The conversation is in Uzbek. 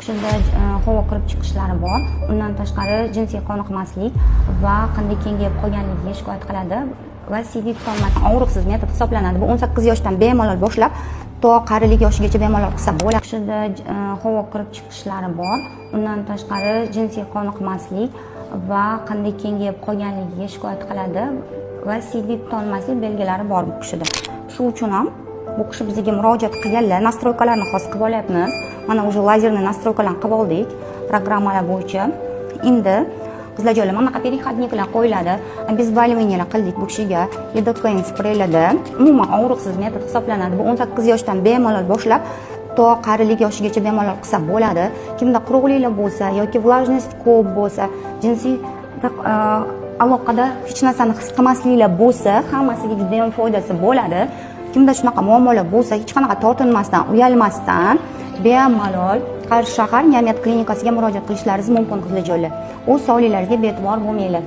Kishida havo kirib chiqishlari bor. Undan tashqari, jinsiy qoniqmaslik va qanday kengayib qolganligiga shikoyat qiladi va siydik tutolmasdan og'riqsiz metod hisoblanadi. Bu 18 yoshdan bemalol boshlab to qarilik yoshigacha bemalol qilsa bo'ladi. Kishida havo kirib chiqishlari bor. Undan tashqari, jinsiy qoniqmaslik va qanday kengayib qolganligiga shikoyat qiladi va siydik tutolmaslik belgilari bor bu kishida. Shu uchun ham bu kishi bizga murojaat qilganlar. Настройка larni hozir qilib olyapmiz. Mana, уже лазерный настройка larni qilib oldik programmalar bo'yicha. Endi, qizlarjonlar, mana bunaqa переходник lar qo'yiladi. Обезболивание lar qildik bu kishiga lidokain spreylarda. Umuman og'riqsiz metod hisoblanadi. Bu 18 yoshdan bemalol boshlab to qarilik yoshigacha bemalol qilsa bo'ladi. Kimda quruqliklar bo'lsa yoki влажность ko'p bo'lsa, jinsiy aloqada hech narsani his qilmasliklar bo'lsa, hammasiga judayam foydasi bo'ladi. Kimda shunaqa muammolar bo'lsa, hech qanaqa tortinmasdan, uyalmasdan bemalol Qarshi shahar Niyamet klinikasiga murojaat qilishlaringiz mumkin, qizlarjonlar. O'z sog'liklaringizga bee'tibor bo'lmanglar.